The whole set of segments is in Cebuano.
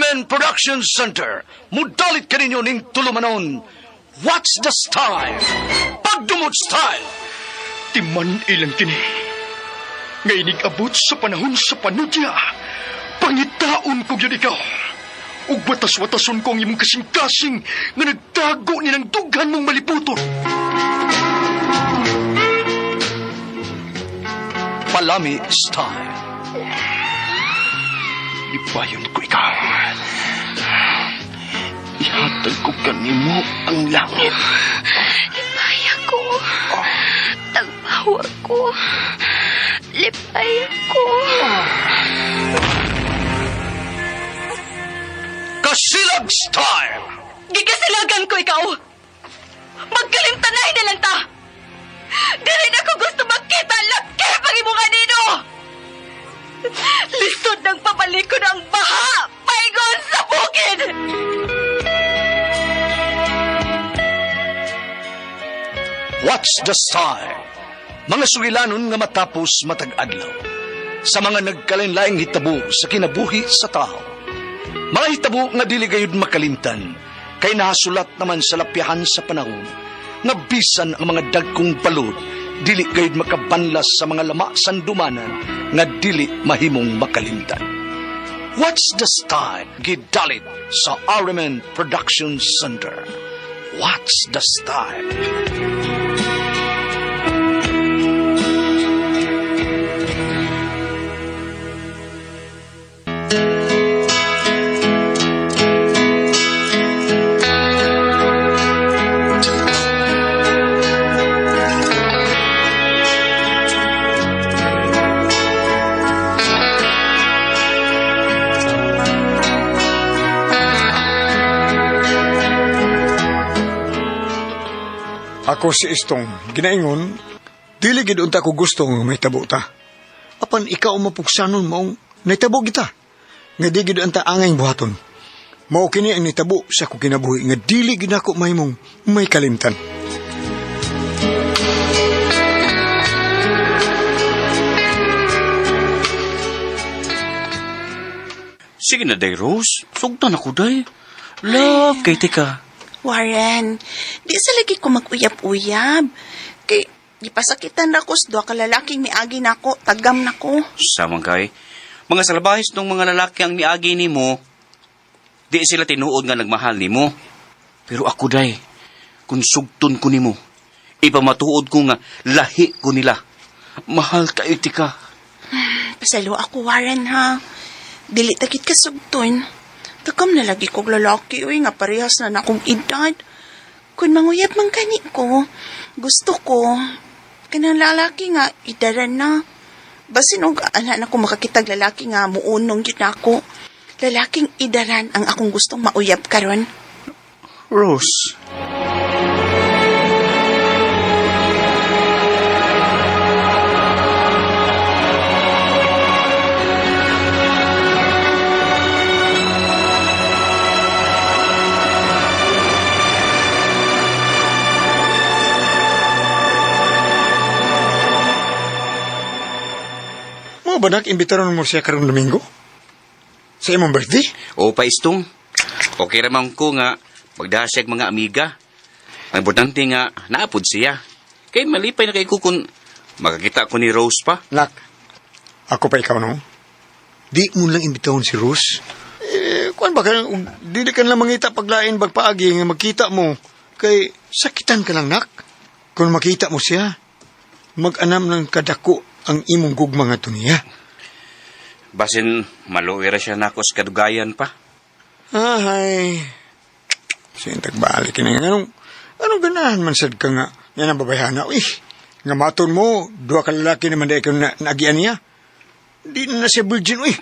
RMN Production Center, mudalit kaninyo ning tulumanon. What's the style? Pagdumot style! Timan ilang kini. Nga inig-abot sa panahon sa panudya. Pangitaon ko gyud ikaw. Ug watas-watason ko ang imong kasing-kasing nga nagtago ni ng dughan mong maliputon. Palami style. Ipayon ko ikaw. Ihatag ko kanimo ang langit. Lipay ako. Tagbawa ko. Lipay ako. Kasilag style! Gikasilagan ko ikaw. Magkalimtanay na lang ta. Dili na ko gusto makita laki pag imong anino. Lisod ng pabalikon ang baha paingon sa bukid. What's the style? Mga sugilanon nga matapos matag adlaw. Sa mga nagkalain-laing hitabo sa kinabuhi sa tao. Mga hitabo nga dili gayud makalimtan, kay nahasulat naman sa lapyahan sa panahon, nga bisan ang mga dagkong balod, dili gayud makabanlas sa mga lama sandumanan nga dili mahimong makalimtan. What's the style? Gidalit sa RMN Production Center. What's the style? Ako si Istong, ginaingon, dili gid unta ko gusto nga may tabo ta. Apan ikaw ang mapuksanon maong naitabo kita. Nga di gid anta angay buhaton. Mao kini ang nitabo sa akong kinabuhi nga dili gid nako mahimong may kalimtan. Sige na, day, Rose. Sugtan ako, day. Love, kay tika. Warren, di sa lagi ko mag-uyab-uyab. Kay, gipasakitan na ko sa duha ka lalaking miagi nako, tagam nako. Samang kay. Mga salbahis nung mga lalaki ang miagi ni mo, di sila tinuod nga nagmahal ni mo. Pero ako, day, kung sugton ko nimo, ipamatuod ko nga lahi ko nila. Mahal kayo, tika. Pasalo ako, Warren, ha? Dili takit ka sugton. Tagam na lagi kog lalaki, uy, nga parehas na nakong edad. Kung manguyab man kani ko, gusto ko, kanang lalaki nga, idaran na. Basin og ana na ko makakitag lalaki nga muunong yun ako. Lalaking idaran ang akong gustong mauyab karon. Rose. Mo ba nak imbitaron mo siya karong Domingo? Sa imong birthday? O pa istong. Okay ramang ko nga magdasig mga amiga. Ang importante nga naapod siya. Kay malipay na kay ko kung makakita ko ni Rose pa. Nak, ako pa ikaw no? Di mo lang imbitahon si Rose. Eh, kuan ba ka, dili ka lang mangita paglain bagpaagi nga magkita mo. Kay sakitan ka lang, nak. Kung makita mo siya, mag-anam ng kadako ang imong gugma nga niya. Basin maluwi ra siya nako sa kadugayan pa. Ahay. Sintag balik kini anong anong ganahan man sad ka nga yan ang babayhana uy. Nga maton mo duha ka lalaki naman dahil na, naagian niya. Di na siya virgin uy.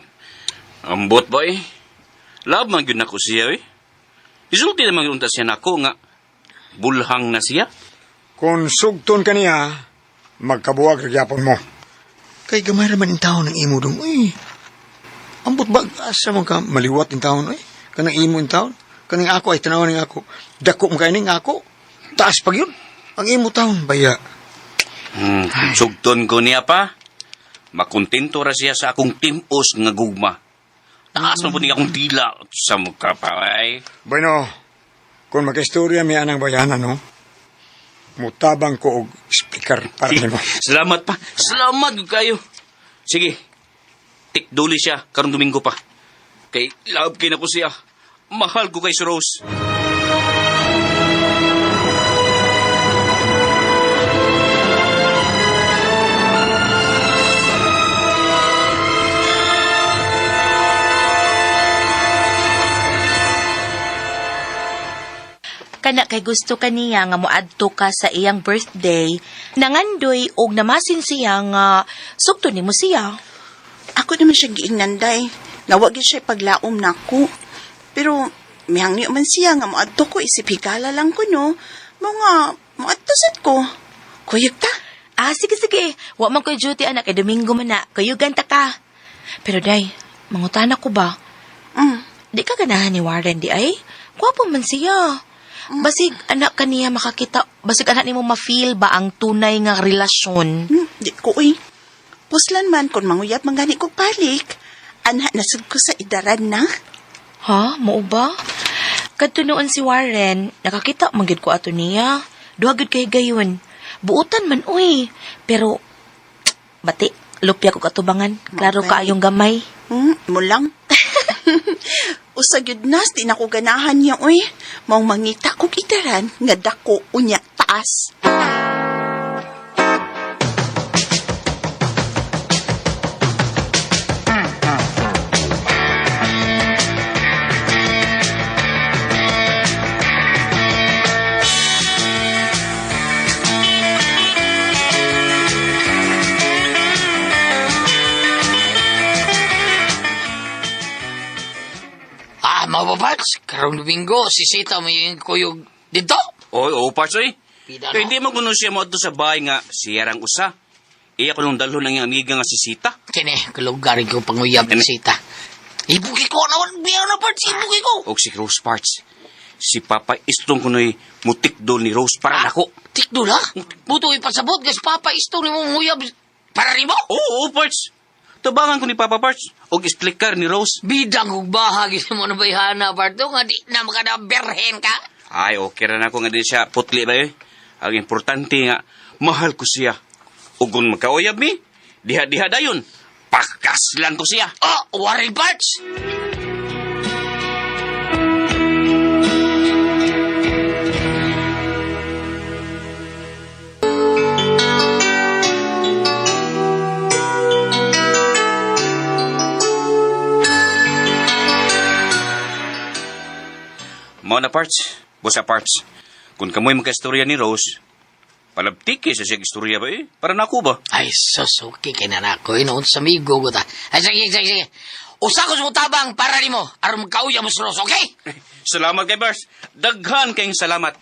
Ambot ba eh. Love man gyud nako siya eh. Isulti naman gyud unta siya nako nga bulhang na siya. Kung sugton ka niya, magkabuwag ra gyapon mo. Kay gamay ra man in taon ng imo dong uy. Ambot ba asa man ka maliwat in taon uy. Kanang imo in taon. Kanang ako ay tanawan ning ako. Dako man kay ning ako. Taas pag yun. Ang imo taon baya. Sugton ko niya pa. Makontento ra siya sa akong timos nga gugma. Taas man po ni akong dila sa mukha pa, ay. Bueno, kung magkaistorya mi anang bayanan, no? Mutabang ko og speaker para nimo. Salamat pa. Salamat gyud kayo. Sige. Tikduli siya karong Domingo pa. Kay love kay nako siya. Mahal ko kay si Rose. Kana kay gusto kaniya nga moadto ka sa iyang birthday, nangandoy og namasin siya nga sugto nimo siya. Ako naman siya giingnan, day. Nga wa gyud siya paglaom nako. Pero mihangyo man siya nga moadto ko isip higala lang ko no. Mao nga moadto sad ko. Kuyog ta. Ah, sige sige. Wa man ko'y duty anak, kay Domingo man na. Kuyugan ta ka. Pero day, mangutana ko ba? Di ka ganahan ni Warren di ay? Gwapo man siya. Basig anak kaniya makakita, basig anak nimo ma-feel ba ang tunay nga relasyon? Di ko uy. Puslan man kung manguyab man gani ko balik. Anha nasud ko sa idaran na. Ha? Mao ba? Kadto noon si Warren, nakakita man gyud ko ato niya. Duha gyud kay gayon. Buutan man uy. Pero bati, lupya ko katubangan. Klaro Okay. ka ayong gamay. Mo lang. Usa gyud nas di na ko ganahan niya uy. Maong mangita kog idaran nga dako unya taas. Ah, mga babarts, karong Domingo, sisita mo yung kuyog dito. Oy, oo, parts, oy. Pida, Kay no? di man kuno siya moadto sa bahay nga siya rang usa. Iya ko nung dalhon ang iyang amiga nga si Sita. Kini, kalugar ko panguyab ni sita. Ibuki ko naman, biyaw na parts, ibuki ko. Og si Rose Parts. Si Papa Istong kuno'y mutik dol ni Rose para nako. Tikdo na? Buto ipasabot, gas papa isto ni mong uyab para nimo. Oo, oo, Parts. Tubangan ko ni Papa Parts. Og explicar ni Rose. Bidang kong bahagi sa mga nabayhana, Barto, nga di na makadaberhen ka. Ay, okay ra na ako nga di siya putli ba eh. Ang importante nga, mahal ko siya. Ug kung magkauyab mi, diha-diha dayon. Pakaslan ko siya. Oh, Warren Parts! Mao na Parts, busa Parts. Kung kamoy magkaistorya ni Rose, palabtiki sa siyang istorya ba eh? Para nako ba? Ay, sus, okay kay na nako. Inoon sa migo ko ta. Ay, sige, sige, sige. Usa ko sa tabang para nimo aron magkauya mo sa Rose, okay? Salamat kay Parts. Daghan kayong salamat.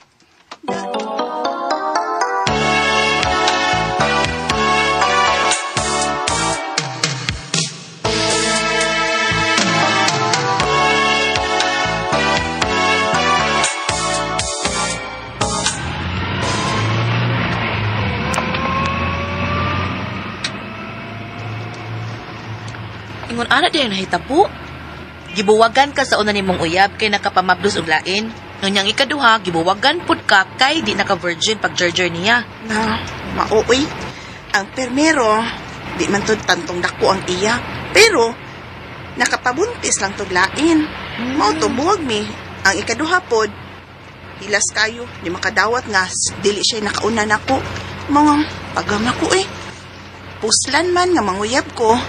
Ingon ana di ang nahitabo. Gibuwagan ka sa una nimong uyab kay nakapamablos og lain. Ngunyang ikaduha, gibuwagan pud ka kay di naka-virgin pag jerjer niya. Na, mauoy. Ang permero, di man to tantong dako ang iya. Pero, nakapabuntis lang tog lain. Mao to buwag mi. Ang ikaduha pod, hilas kayo, di makadawat nga, dili siya nakauna nako. Mga pagama ko eh. Puslan man nga manguyab ko,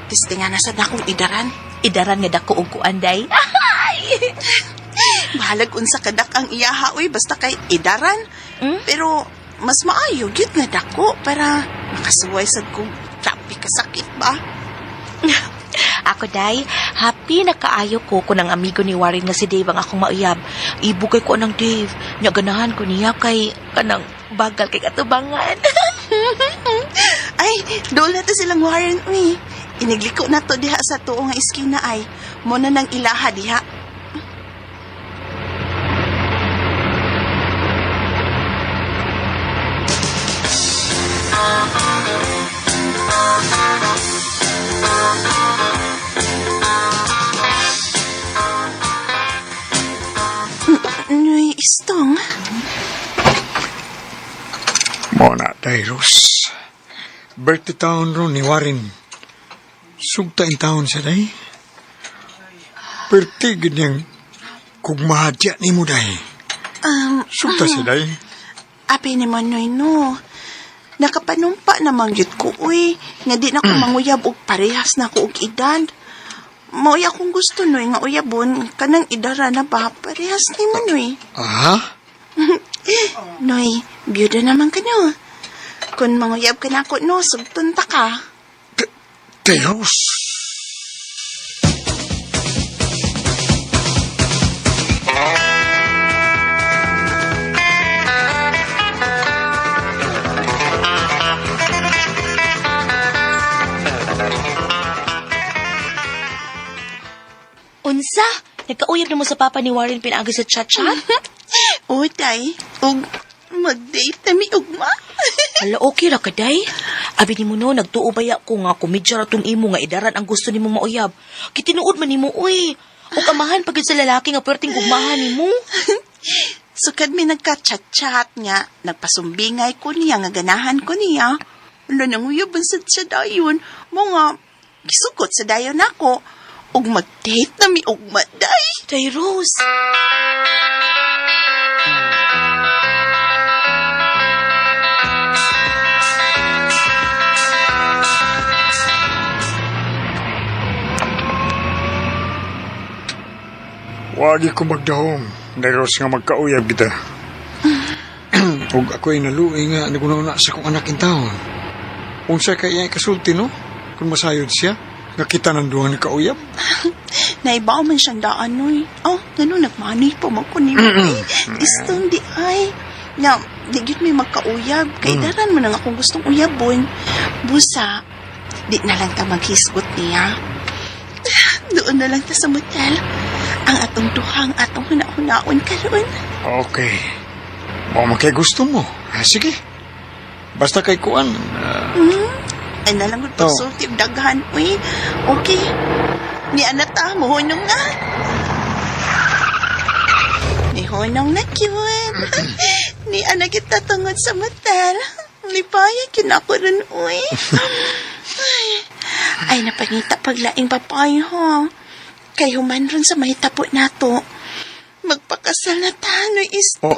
tistinga na sad nakong idaran. Idaran nga dako og kuan day. Bahalag unsa kadak ang iyaha uy, basta kay idaran. Pero mas maayo gyud nga dako para makasuway sad kong grabe kasakit ba. Ako day, happy na kaayo ko kung ang amigo ni Warren nga si Dave ang akong mauyab. Ibugay ko anang Dave. Nya ganahan ko niya kay kanang bagal kay katubangan. Ay, dool na to silang Warren uy. Inigliko na to diha sa tuo nga iskina ay. Mo na nang ilaha diha. Istong. Mo na, Dairos. Birthday town ron ni Warren. Sugta in town siya, day. Perti gid niyang kugmahadya ni mo, day. Sugta siya, day. Api ni Manoy, no. Nakapanumpa namang yun ko, uy. Nga di na ko manguyab og parehas na ko og edad. Maoy akong gusto, noy, nga uyabon. Kanang idara na ba, parehas ni mo, noy. Aha? Noy, byuda naman ka, no. Kung manguyab ka na ako, no, sugtun ta ka. Dairos! Unsa? Nagkauyab na mo sa papa ni Warren pinaagi sa chat-chat? O, day. Og mag-date na mi ugma. Hala, okay ra ka, day. Abi nimo no, nagtuo baya ko nga komedya ra tong imo nga idaran ang gusto nimo mauyab. Kitinuod man nimo, uy. Ug amahan pag sa lalaki nga perting gugmahan nimo. Sukad mi nagka-chat-chat nga, nagpasumbingay ko niya, nga ganahan ko niya. Wala nang uyab ang sad siya dayon. Mo nga, gisukot sa dayon ako. Ug mag-date na mi ugma, day. Day Rose. Wagi ko magdahom. Dairos nga magkauyab kita. Ug ako'y naluoy nga nagunaw na sa kong anak in town. Unsa kay iya kasulti, no? Kung masayod siya, nga kita ng duha ni kauyab. Naibaw man siyang daan, noy. Oh, gano'n, nagmanoy pa man ko ni mo. Istong di ay. Nga, di gyud may magkauyab. Kay daran mo nang akong gustong uyabon. Busa, di na lang ta maghisgot niya. Doon na lang ta sa motel. Ang atong duhang atong huna-hunaon karon. Okay. Mao man kay gusto mo. Ah, sige. Basta kay kuan. Ay na lang gud Oh. pagsulti og daghan, uy. Okay. Ni anak ta, mohunong na. Nihunong na cute. Ni anak kita tungod sa motel. Lipaya kinako ron, uy. Ay, ay napangita paglaing papay, ho. Kay human ron sa mahitabo nato. Magpakasal na tanoy istong.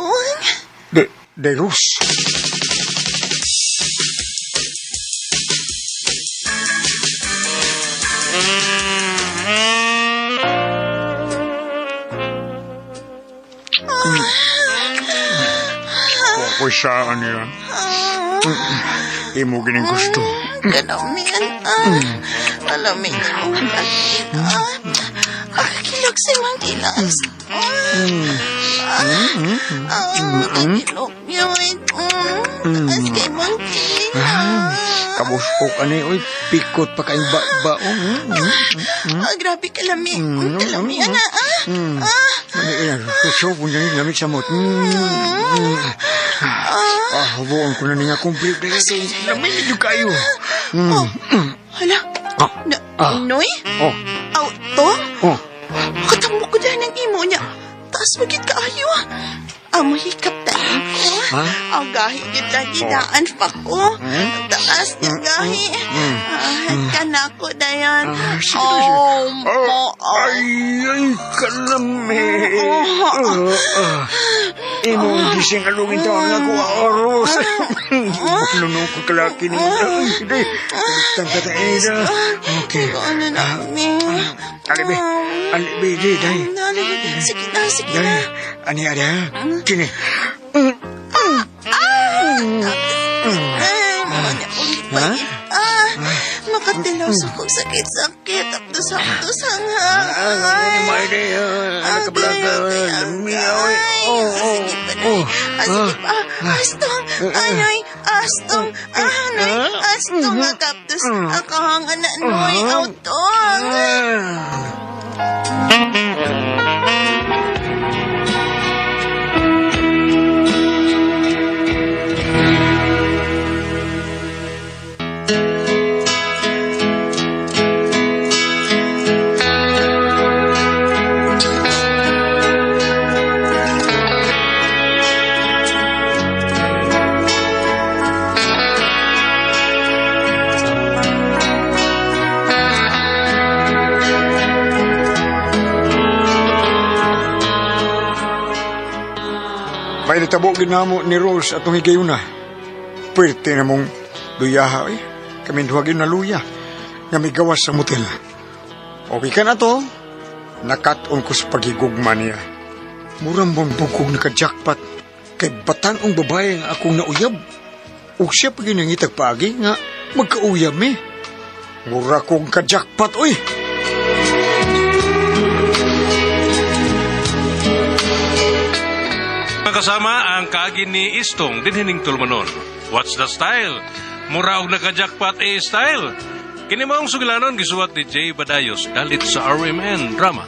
De, de Rus. Ako'y saan niya. Imo gining gusto. Kalamian, ah. Kalamian. Ah, ah, kilog si Mang Kilas. Ah, ah, kilog yun. Taas kay Mang Kilas. Kabusok ani oy, pikot pa kayong baong. Ah, grabe kalami. Kalamian na, ah. Ah, Ano ina, so kung yan lamig sa mot. Ah, hubuan ko na niya complete. Lamig ninyo kayo. Oh. Hala. Ah, Na, ah. Noy? Oh, Aw, to? oh. Katambok ko dyan ang imo niya. Taas magit kaayo. Amo hikap tayo ko. Ha? Ang gahi gid lagi daan pa ko. Taas niya gahi. Ah, kana ko dayon. Ah, sige, sige. Oh, Oh, mo. ay, ay, kalami. Ah, ah. Imong gising alungin taon nga ko, aros. Nunong ko kalaki ni mo. Hindi. Tanta ta ina. Okay. Ano na kami? Alibi, alibi, di, day. Sige na, sige na. Day, ani ada? Kini. Ay, mga niya kong ipagit. Ah, makatilaw sa kong sakit-sakit. Apdos-apdos ang Ah, may day, Ah, ah, kablaga, lami, oy. Oh, oh, Sige pa na. oh. Ah, sige pa. Astong, anoy, astong, anoy, astong, agaptos, akahang anak, noy, autong. Ah. May natabo ginamo ni Rose atong higayuna. Pwerte na mong duyaha eh. Kami duha gyud naluya. Nga migawas sa motel. Okay ka na to. Nakat-on ko sa pagigugma niya. Murang bang bugkog naka-jackpot. Kay batan-ong babae nga akong nauyab. Ug siya pa ginangitag paagi nga magkauyab mi. Mura kong ka-jackpot, oy! Kasama ang kaagi ni Istong dinhining tulumanon. What's the style? Mura og naka-jackpot a style. Kini maong sugilanon gisuwat ni Jay Badayos dalit sa RMN Drama.